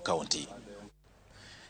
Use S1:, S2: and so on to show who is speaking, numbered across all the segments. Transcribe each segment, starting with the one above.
S1: County.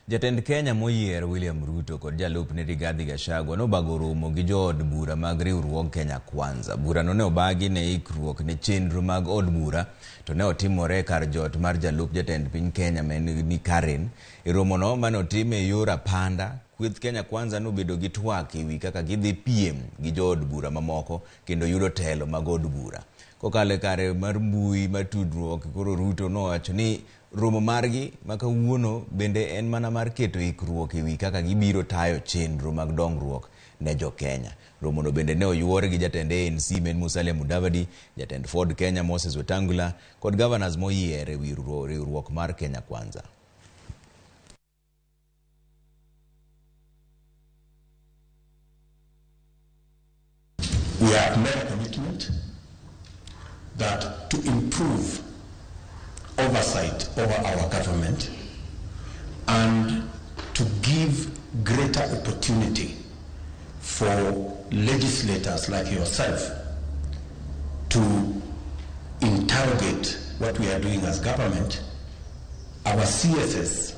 S2: Jatend Kenya moyier William Ruto kod jalupne Rigathi Gachagua nobago romo gi jood bura mag riwruog Kenya Kwanza. Burano ne obagi ne ikruok ne chenro mag od bura to ne otimore kar jot mar jalup jatend piny Kenya ma ni Karen. E romono mane otim e yor apanda, kweth Kenya Kwanza nobedo gi twak ewi kaka gidhi piem gi jood bura mamoko kendo yudo telo mag od bura. Kokalo e kare mar mbui mar tudruok, koro Ruto nowacho ni romo margi ma kawuono bende en mana mar keto ikruok ewi kaka gibiro tayo chenro mag dongruok ne jo-Kenya. Romono bende ne oyuor gi jatend ANC men Musalia Mudavadi, jatend Ford Kenya Moses Wetangula kod governors moyier ewi riwruok mar Kenya Kwanza.
S3: We have made a commitment that to improve oversight over our government and to give greater opportunity for legislators like yourself to interrogate what we are doing as government, our CSS,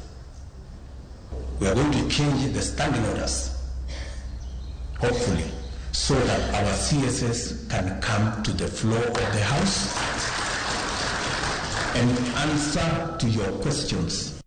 S3: we are going to change the standing orders, hopefully, so that our CSS can come to the floor of the House and answer to your questions.